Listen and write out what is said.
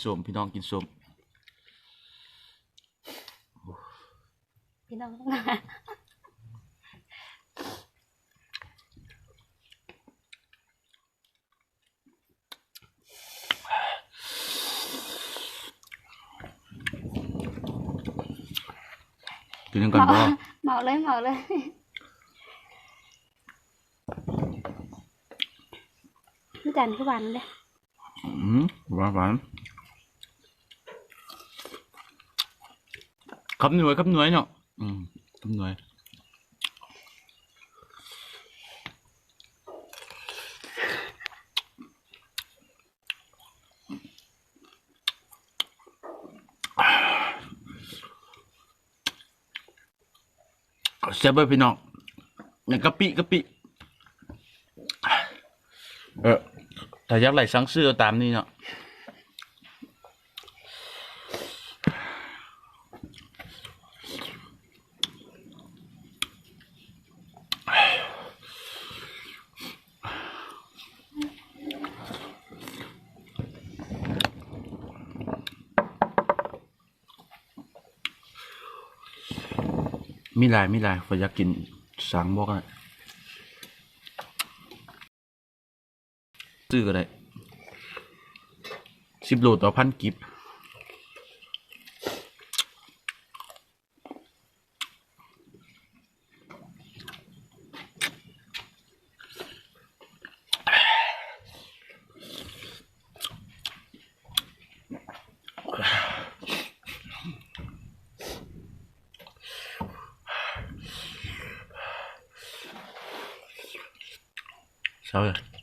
ສົ້ມ ພີ່ນ້ອງກິນສົ້ມ ພີ່ນ້ອງ ກິນນຳກັນບໍ່? ເໝາະເລີຍ ເໝາະເລີຍ ນ້ຳຕານຄືຫວານເດ້. ອືມ ຫວານ ຫວານ ຄຳໜວຍ ຄຳໜວຍເນາະ ອືມ ຄຳໜວຍ. ແຊບເວີຍພີ່ນ້ອງ ກະປິ ກະປິ ເອີ ຖ້າຢາກໄດ້ສັ່ງຊື້ເອົາຕາມນີ້ເນາະ. ມີຫຼາຍ ມີຫຼາຍ ຂ້ອຍຢາກກິນສັງບໍ່ກະ ຊື້ກະໄດ້ ສິບໂລຕໍ່ພັນກີບ. ເຊົາເລີຍ.